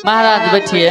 महाराज बैठिए।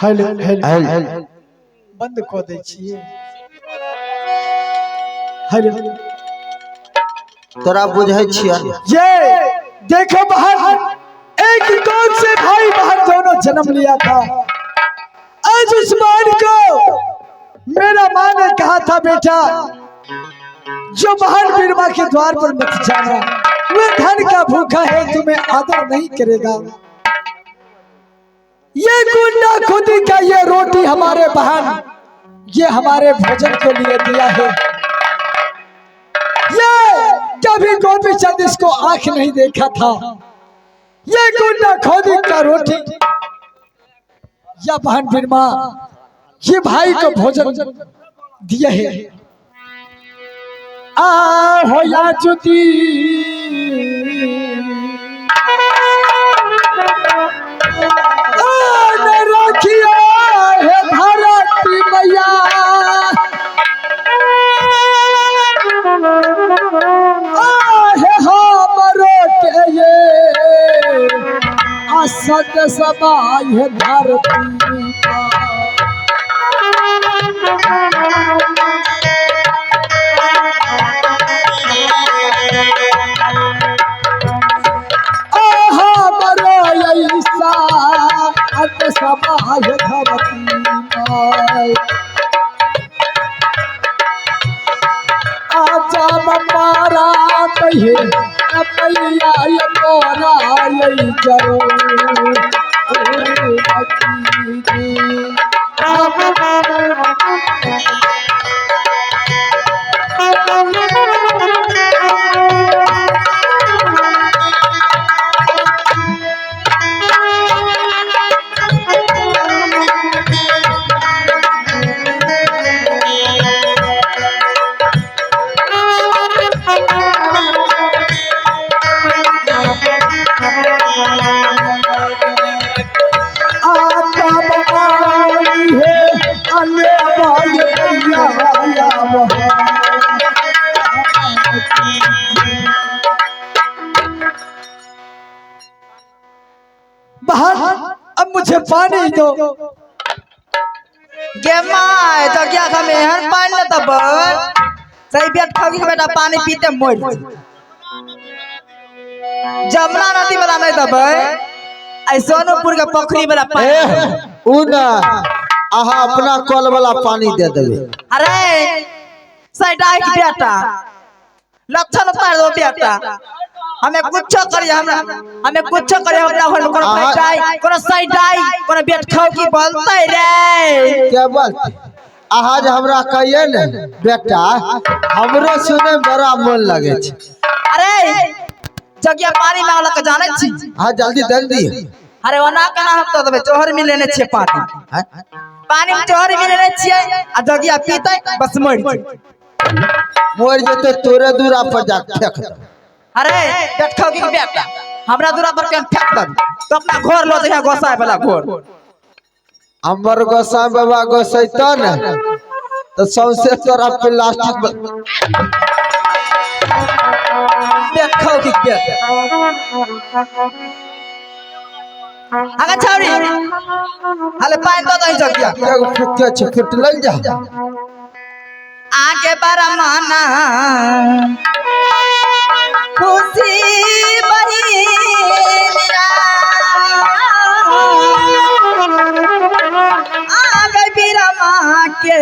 Hello hello, बंद कऽ दै छियै। हेलो। तोरा बुझै छियै। ये देखो बहन, एक कौन से भाई बहन दोनों जन्म लिया था। आज उस बहन को मेरा माँ ने कहा था, बेटा जो बहन बीरमा के द्वार पर मत जाना, वह धन का भूखा है, तुम्हें आदर नहीं करेगा। ये गुंडा खुदी का ये रोटी हमारे बहन ये हमारे भोजन के लिए दिया है। ये कभी गोपी चंद इसको आंख नहीं देखा था। ये गुंडा खोदी का रोटी या बहन बिरमा ये भाई को भोजन दिया है। आ हो या जुदी रखिया है धरती मैया, आहे हमरो के ये असद सबाई है धरती। आहा मरो ऐसा अत सबाई है धरती माई। आजा ममारा कहे मैया ये मोरा ये जरो। आता बमाई है अले बाय मैया या वहाँ। बहन अब मुझे पानी दो। गे my तो क्या हम एहन पानि ने तब सही बेट ठगी के बेटा पानी पीते मर जमुना नदी वाला नहीं दबै, आई सोनपुर के पोखरी वाला पानी। ए उ ना, अहाँ अपना कल वाला पानी दे देबै। अरे साइडा के बेटा लक्षण उतार दो बेटा, हमें कुछो करिए, हमरा हमें कुछो करिए, हमरा घर में कोनो फैटाई कोनो सैटाई कोनो बेट खाओ की बोलतै रे। के बोलते अहाँ जे हमरा कहिए ने बेटा, हमरो सुने बड़ा मन लगे छै। अरे जगिया पानी मांगलक जानै छी? हाँ जल्दी जल्दी। अरे ओना केना हम तो देबै, चोहर में लेने छियै पानी, पानी में चोहर में लेने छियै आ जगिया पीतै बस मरि जेतै। मरि जेतै तोरे दूरा पर जा फेंक देबै। अरे बेट खाओ की बेटा, हमरा दूरा पर केन फेंक देब तो अपना घर लो जइहा गोसाई वाला घर। हमर गोसाई बाबा गोसैतो ने तो सौंसे तोरा प्लास्टिक बेट खाओ की बेटा। अगर छौरी हले पानी दऽ दही जगिया। एगो फुके छै फुटलै जा। आगे बरमाना खुशी बहिनिया, आगे बिरमा के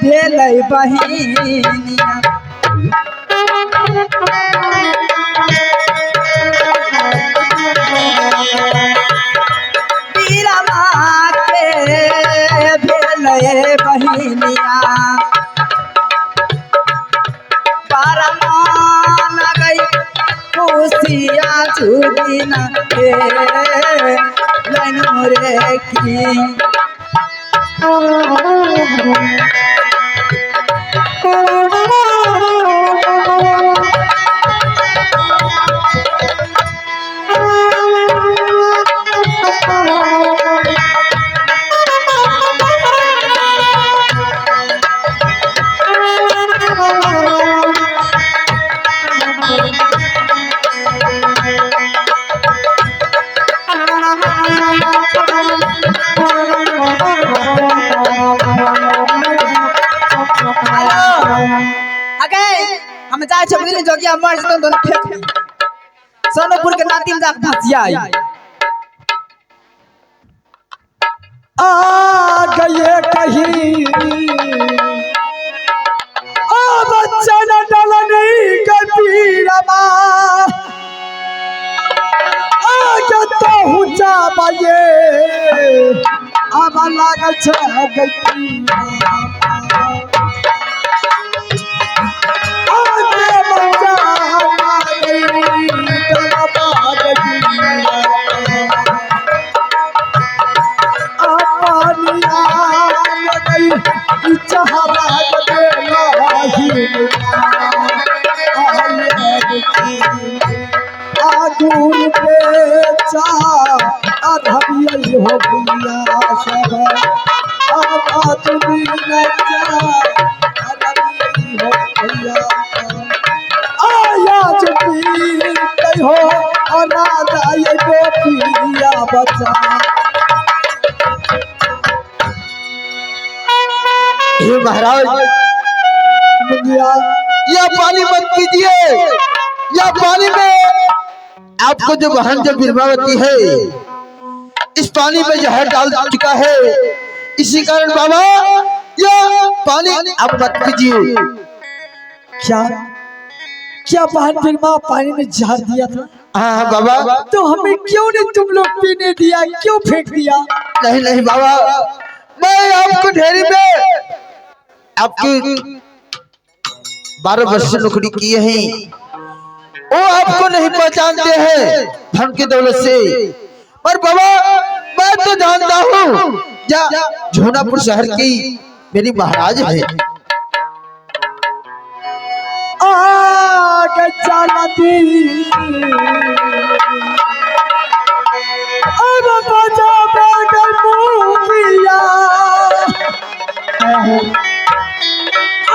भेलै बहिनिया। बिरमा के भेलै बहिनिया, परमान गई खुशिया चुदिना हे लनु रे की। हेलो अगे हम जाय छै बुझली, जोगिया मर जेतौ तो फेंक दी सोनपुर के नातिम जाक धसिया आई। आ गए कहीं आ बच्चन डलनी गतीरमा, आ जतो हुचा बये अब लागल छै गतीरमा। आगे बच्चा आ गई डलबा गई बचा। हे महाराज यह पानी मत पीजिए, यह पानी में आपको जो बहन जो बीरमावती है इस पानी में जहर डाल चुका है, इसी कारण बाबा यह पानी आप मत पीजिए। क्या क्या बहन बीरमा पानी में जहर दिया था? हाँ हाँ बाबा। तो हमें क्यों नहीं तुम लोग पीने दिया, क्यों फेंक दिया? नहीं नहीं बाबा, मैं आपको ढेरी में आपकी 12 वर्ष नौकरी की है, वो आपको नहीं पहचानते हैं धन की दौलत से, पर बाबा मैं तो जानता हूँ जा झोनापुर शहर की मेरी महाराज है। आग चलती अब बजा बगल मुखिया,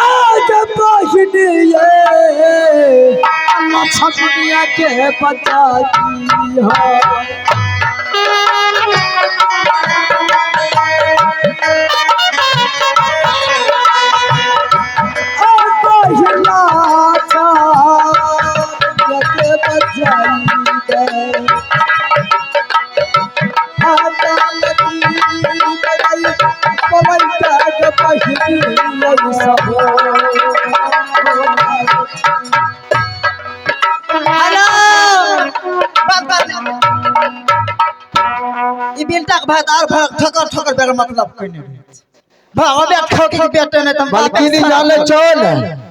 आग बहिनिये लक्ष्मणिया के बचाती हो। हेलो बेटाक भात आर भात ठकर ठकर बेगर मतलब कइने रहै छै। भाव बेट खाओ के बेटे नहीं तुम बल्कि नहीं जाने चल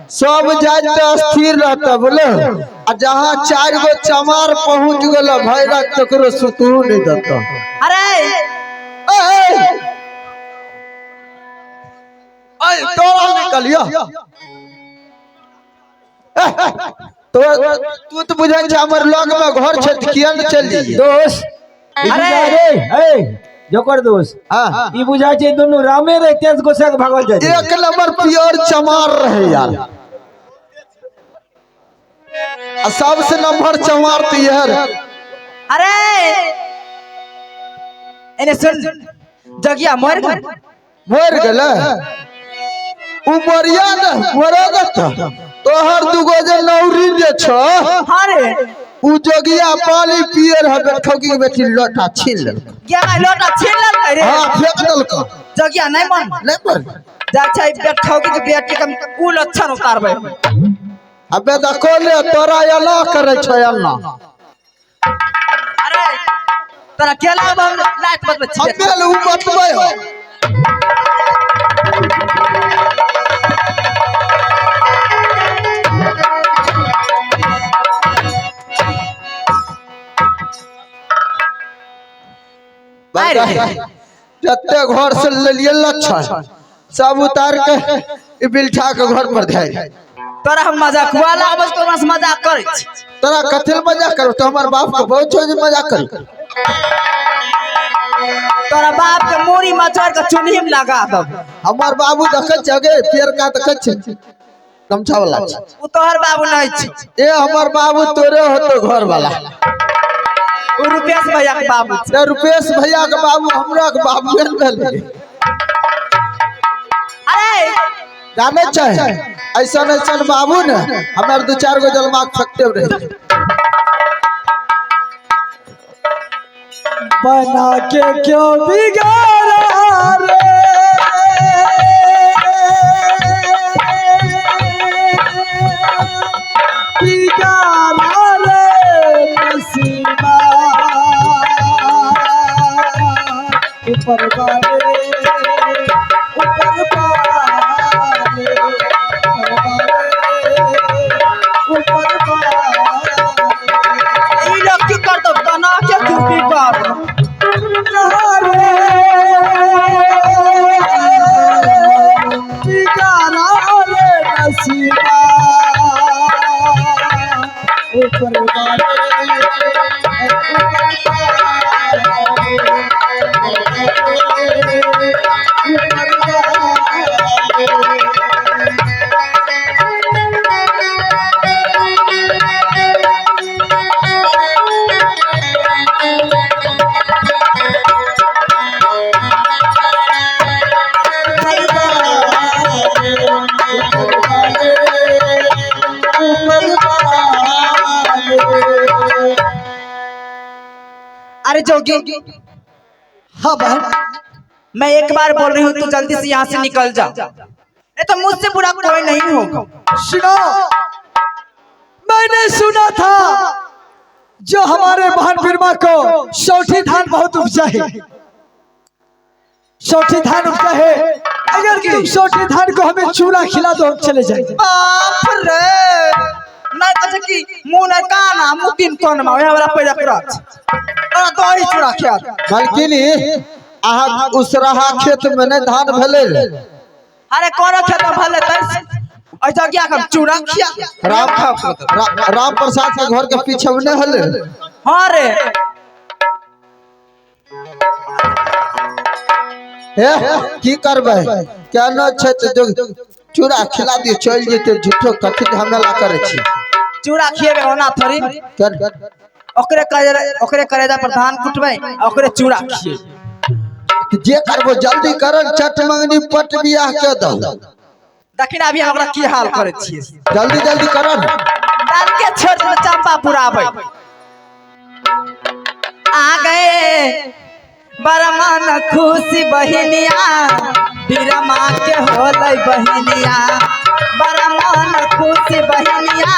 सब जात तो स्थिर रहता बोले आ जहाँ चार गो चमार पहुंच गेल भैरा तकरो सुतू नहीं देता। अरे ए ए तोरा निकलियो तो तू तो बुझै छै हमर लग में घर छै त किया ने चल जइए दोस्त। अरे! अरे ए जोकर दोस्त हां ई बुझाय छै दुनू रामे रहे तेज गोसा के भागल जाय छै। एक नंबर प्योर चमार रहे यार आ सबसे नंबर चमार तो यह रहे। अरे एने सुन जगिया मर गेल। मर गेलै उ मरिया ने मरे त तोहर दुगो जे नौरी जे छ हाँ रे उ जोगिया पानी पिए रहे बेठौकी के बेटी लोटा छीन लेलक। गया माय लोटा छीन लेलकै रे। हाँ फेंक देलक। जगिया नहीं मन नहीं मर जा छै बेठौकी के बेटी के उ लक्षण उतारबै। अबे देखो ले तोरा एना करे छै एना। अरे तोरा केला हम लाइट बतबै छियै। अबे उ बतबै हो। जते घर से लेलिए लक्षण सब उतार के ई बिलठा के घर पर धैल। तोरा हम मजाक हुआ लागबै तोरा से मजाक करै छी। तोरा कथी मजाक करू तो हमार बाप के बहुत छोड़ मजाक करू। तोरा बाप के मूड़ी मचोड़ के चूल्ही में लगा दब। हमार बाबू देखै छै गे पियर का देखै छै गमछा वाला छै। उ तोहर बाबू नहीं छै। ए हमार बाबू तोरे होतो घर वाला। उ रुपेश भैया के बाबू छै। ते रुपेश भैया के बाबू हमरा के बाबू ने भेलै। अरे जाने छै ऐसन ऐसन बाबू ने हमर दू चार गो जलमा के फकते रहे। बना के क्यों बिगाड़ा रे बिगाड़ा रे नसीबा ऊपर वाले ऊपर वाले ऊपर वाले ई लोग की करतौ तना के चुपी कर। ऊपर वाले अरे जोगी। हाँ बहन मैं एक बार बोल रही हूँ तू जल्दी से यहाँ से निकल जा, नहीं तो मुझसे बुरा कोई नहीं होगा। सुनो, मैंने सुना था जो हमारे बहन बिरमा को सौठी धान बहुत उपजा है, सौठी धान उपजा है। अगर तुम सौठी धान को हमें चूड़ा खिला दो हम चले जाएंगे। बाप रे नहीं तो कि मुंह नहीं काना मुंह तीन कोन में हमरा पैदा करत और दही चूड़ा खिया। बल्कि अहाँ उसराहा खेत में नहीं धान भेलै रे। अरे कोनो खेत में भेलै त ऐसा क्या हम चूड़ा खिया। राम राम प्रसाद के घर के पीछे में नहीं होले। हां रे हे की करबै केना छै त जो चूड़ा खिला दियो चल जेते झूठो कथी झमेला करै छी। चूड़ा खिएबे ओना थोड़ी ओकरे ओकरे करेजा पर धान कुटबै ओकरे चूड़ा खिएबै। जे करबो जल्दी करन चट मंगनी पट बियाह के दो। दखिन अभी हम ओकरा की हाल करै छियै। जल्दी जल्दी करन डाल के छोड़ दे चंपा पुराबै। आ गए बरमान खुशी बहिनिया बीरमा के होलै बहिनिया। बरमान खुशी बहिनिया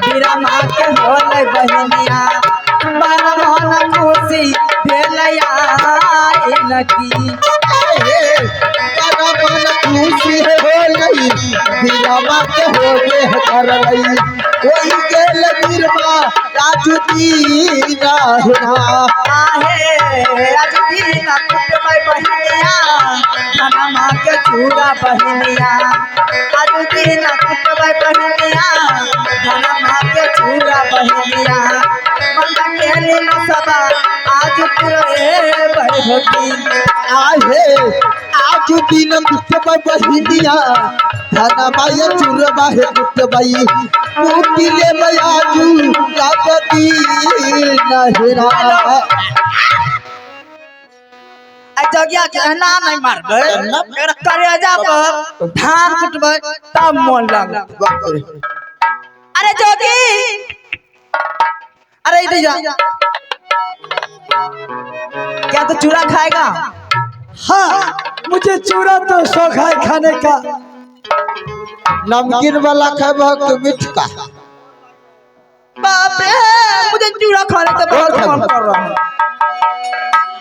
बीरमा के होलै बहिनिया। बरमान खुशी भेलै खुशी हो गई बीरमा के हो गए कर रही कोई गेल बीरमा राजू दीना ना। आहे आज दीना कुटबै बहिनिया धनमा के चूड़ा बहिनिया। आज दीना कुटबै बहिनिया धनमा के चूड़ा बहिनिया। मन के लीला सबा आज पुरे बहिनी। आहे आज दिन कुटबै बहिनिया धनमा ये चूरबा हे कुटबै कुटिले बयाजू रापति नहरा। आ जगिया के एना नहीं मारबै करेजा पर धान कुटबै तब मोन लागत। अरे जोगी अरे इधर जा, क्या तो चूड़ा खाएगा? हाँ मुझे चूड़ा तो शौक है खाने का। नमकीन वाला खेबह कि मीठ का? बाप रे मुझे चूड़ा खाने का बहुत मन कर रहा है।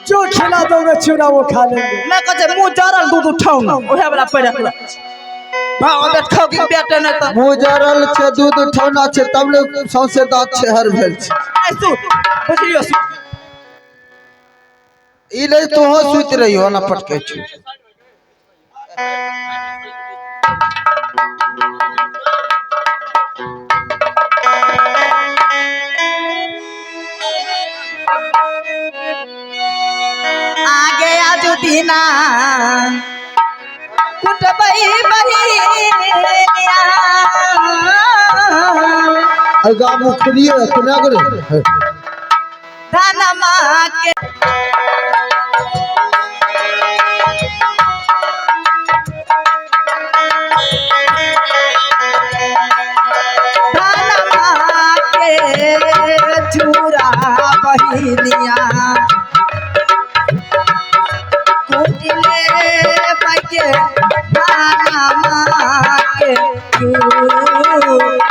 जो खिला दोगे चूड़ा वो खा लेंगे। मैं कहते मुँह जरल दूध उठाऊ ना ओहे वाला पैर पूरा भाव बेट खाओ कि बेटे नहीं तो मुँह जरल छे दूध उठौना छे तब ले सौंसे दांत छेहर भेल छे। सुत बुझलियो सुत ई ले तोहो सुति रही हो ना पटके छु। आगे आजू दीना कुटबै बहिनिया। अगा मुखरिए कोना करे धनमा के धनमा के चूड़ा बहिनिया। कुटिले पाके धनमा के चूड़ा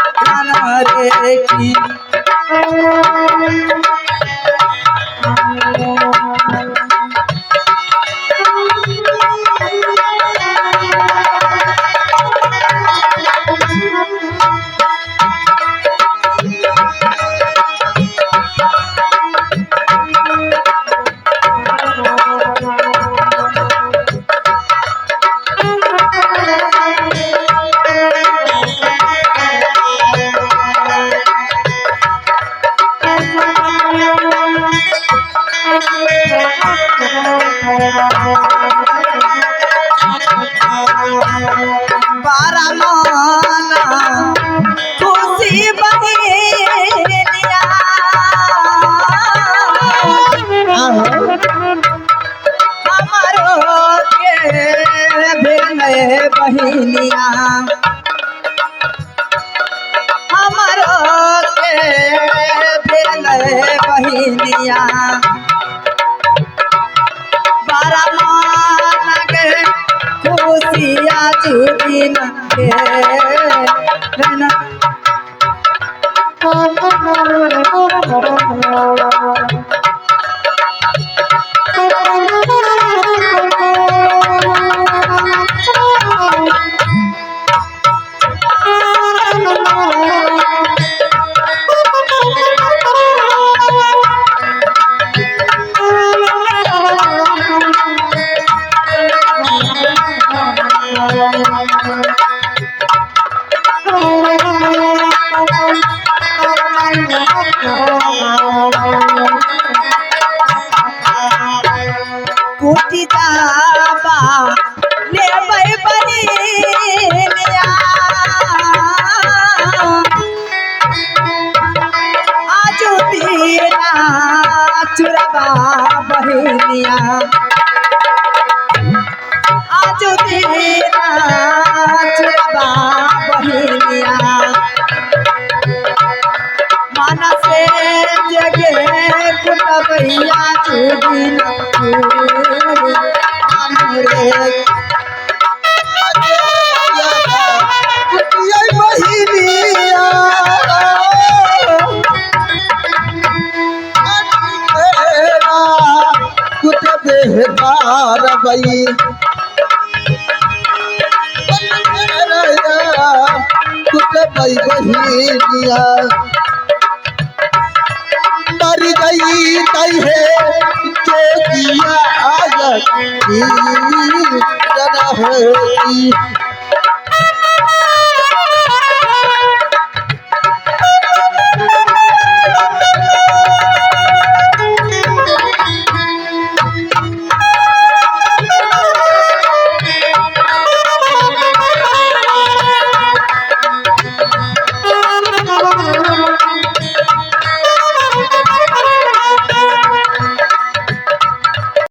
रे की। बारा माना खुशी बहिनिया। हमारो के भेल बहिनिया। हमारो के भेल बहिनिया। बारा माना के खुशिया चुदिन के ना। कुटी जाबा लेबै बहिनिया। आजू दीना चुरबा बहिनिया। आजू दीना चुरबा बहिनिया। मन से जगे कुटबैया चुदिना रे। कुटिया बहिनिया कुटबे बारबई। कुटबई बहिनिया मर गई तई है जोगिया आया की जना होती।